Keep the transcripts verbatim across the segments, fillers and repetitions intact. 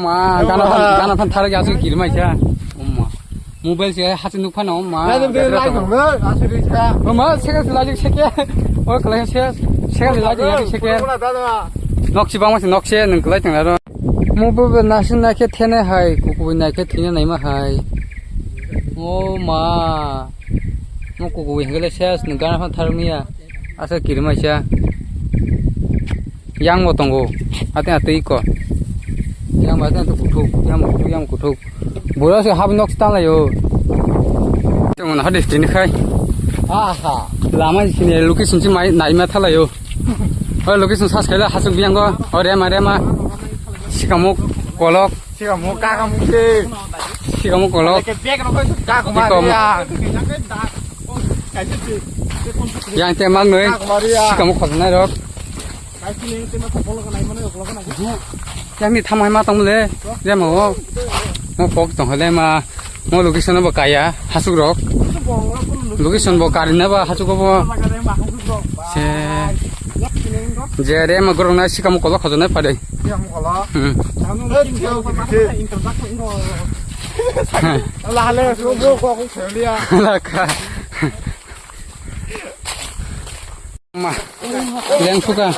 Ma, gana phan, gana phan tharok ya, aswk kirmai kha. Umma. Mobile se hachwk nuk phano, ma. Lai tong, lai tong, no, aswk ri kha. Umma, seke se lajik seke. O khlai se, seke se lajik ya, seke. Nok si bangma se, nok se, nwng khlai tong aro. Mo bo bo nasin na khe thene hai, kuku nai khe thina nai ma hai. O ma. Mo kuku hengele ses, nwng gana phan tharok niya. Aswk kirmai kha. Yang bo tongo. Ate atwi ko. Yang ba ate kuthuk, yang kuthuk, yang kuthuk. Bura se hab nok tanglai o. Tong na hadi sini khai. Aha. Lama sini location si mai nai ma thalai o. O location sas khaila hasuk biang go. O rema rema. Sikamuk kolok. Sikamuk kakamuk se. Sikamuk kolok. Ke bek rokoi kakamuk. Iko. Yang te mang noi. Kakamuk ya. Sikamuk khosnai rok. Yang ni thamai ma tong le, je mo, mo kok tong le ma, mo location bo kaya, hasuk rok. Location bo kari na ba hasuk bo. Se, je re ma gorong na sikam kolo khojo na pare. Hmm. Laka. Ma, leng phuka.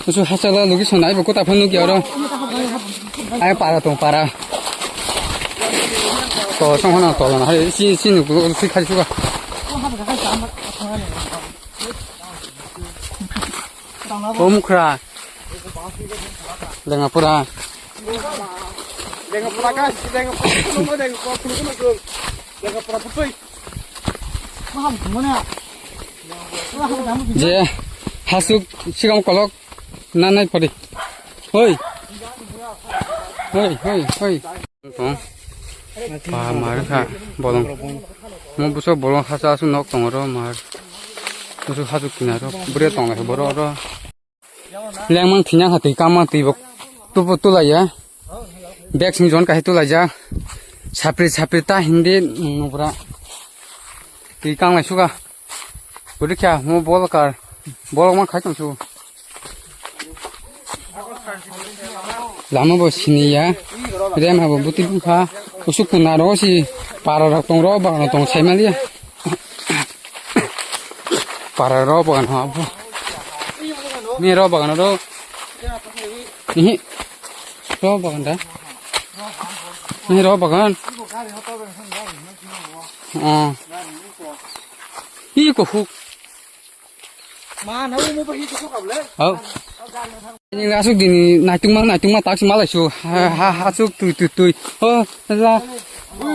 Kusu hachalo logi sona ibo kota phanu ki oro. Ai para tong para. To song hana to lana hai si si nu ku si khai suka. O mukra. Lenga pura. Lenga pura ka, lenga pura. Lenga pura putui. Je, hasuk sikam kolok nanai padi. Hoi. Hoi, hoi, hoi. Tong. Pa mar kha bolong. Mo buso bolong hasa asu nok tong ro mar. Buso hasuk kina ro. Bure tong lai boro ro. Lengmang thwinya kha twi kamma twi bo tubu tulaiya. Bag sing jon kahai tulaijak. Sapri sapri ta hindi nubra. Twi kanglai suka. Puri kya mo bol kar. Bol ma khai tong su. Lama bo siniya. Rem ha bo buti bukha. Usuk kuna ro si para rok tong ro ba tong sai maliya. Para ro bagan ha bo. Ni ro bagan ro. Ni ro bagan da. Ni ro bagan. Oh. Iko huk. Ma na mo ba hi ko kable. Oh. Ini asuk dini naitung ma naitung ma taksi malai su. Ha ha asuk tui tui tui. Oh, la.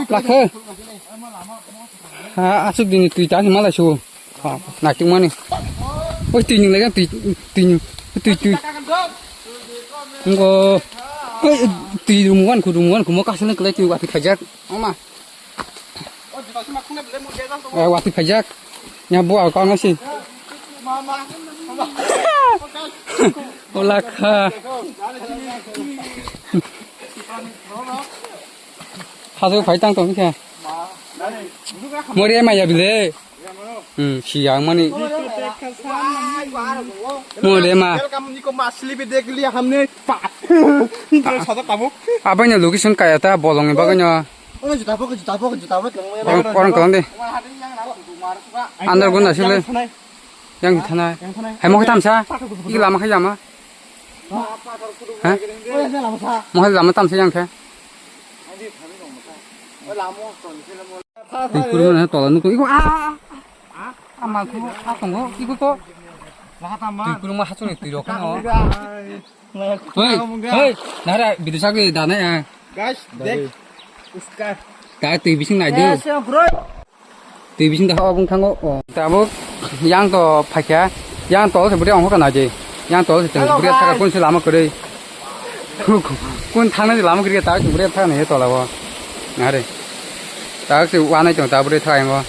La khe. Ha, asuk dini twi ta hima lai su. Ha, naitung mani. Oi, twi nung lai twi, twi nung, twi, twi. Ngo. Oi, twi rumuan ku, rumuan ku, mo kasane kelai twi wati khajak. Oma. Eh, wati khajak. Nya bo au kang si. Ola kha. Hajo phai tang tong khe. Mori maya bile. Hmm, siyang mani. Mori ma. Welcome, niko ma sleepy dekh liya humne. Abai na location kaya ta bolong ni bagay na. Orang juta apa, juta apa, juta apa. Orang, orang kalang de. Andar guna sile. Yang di thanai. Hai mo khe tamsa. Iki lama khai lama. Ha? Mo hai lama tamsa yang khe. Twi kurung na tola nuko iko a a a. A mal thu a tongo iko to. Twi kurung ma hachung ni twi rok no. Hoi hoi nara bidusagi dana ya. Guys, dek. Uskar. Ka twi bising nai de. Twi bising da hok bung thango. Tabuk yang to phaikha, yang tol se bwrwi ongkha naidi. Yang tol se bwrwi thaka kun se lama kwrwi. Kun thangna se lama kwrwi ta se bwrwi thaka nai tola o. Are. Ta se wanai tong ta bwrwi thaka yango.